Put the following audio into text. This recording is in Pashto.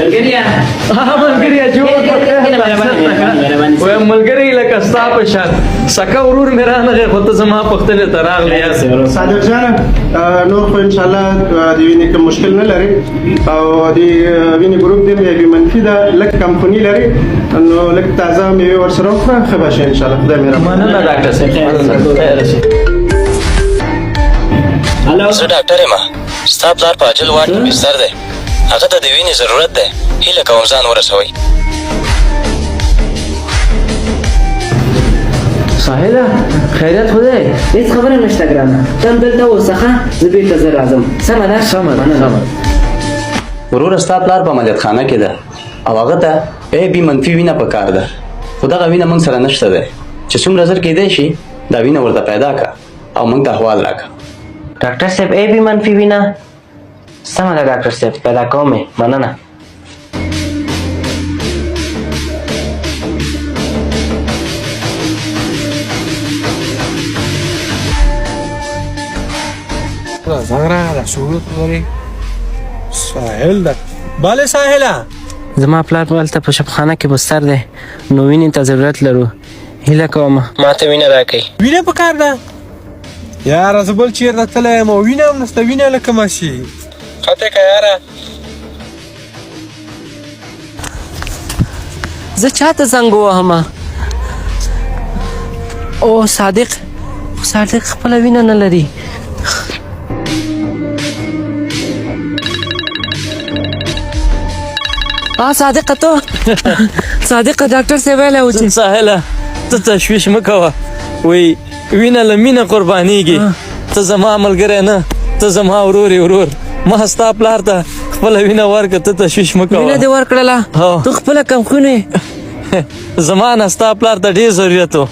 ملګریا ها ملګریا جوړ وای ملګری لکه ستا په شان سکه ورور مې رانغی خو ته زما پوښتنې ته راغلی یار. صادق جان، نور خو ان شاء الله د وینې کوم مشکل نه لري او د وینې ګروپ دې بي منفي ده، لږ کم خوني لري، نو لږ تازه میوې ورسره وخوره، ښه به شي ان شاء الله. خدای مهربان. مننه ډاکټر صاحب، مننه، خیر شي. زه ډاکټر یم، ستا پلار په عاجل وارډ کې بستر دی، هغه ته د وینې ضرورت دی، هیله کوم ځان ورسوئ. ساحله، خیریت خو دی؟ هیڅ خبره نشته ګرانه، ته هم دلته اوسه ښه، زه بیرته زر راځم، سمه ده؟ سمه ده، سمه ده. وروره، ستا پلار په عملیات خانه کې ده او هغه ته ای بي منفي وینه په کار ده، خو دغه وینه موږ سره نشته دی. چې څومره زر کېدای شي دا وینه ورته پیدا کړه او موږ ته احوال راکړه. ډاکټر صاحب، ای بي منفي وینه، سمه ده ډاکټر صاحب، پیدا کوم یې، مننه. زنګ راغله، صورت لري، ساحل ده. بله ساحله. زما پلار په هلته په شفاخانه کې بستر دی، نو وینې ته ضرورت لرو، هیله کوم ما ته وینه راکړئ. وینه پکار ده؟ یاره، زه بل چېرته تللی یم او وینه هم نشته، وینه له کومه شي؟ قطع که یاره. زه چاته زنګ ووهم؟ او صادق، خو صادق خپله وینه نه لري. آ صادقه، ته صادقه، ډاکټر صاحب ویلی و چې ساحله، ته تشویش مه کوه، وی وینه له مینه قربانیږي. ته زما ملګری نه، ته زما ورور یې، ورور. ما ستا پلار ته خپله وینه ورکړه، ته تشویش مه وینه دې کوه. ورکړله؟ ها. ته خپله کمخونه یې. زما نه ستا پلار ته ډېر ضرورت و.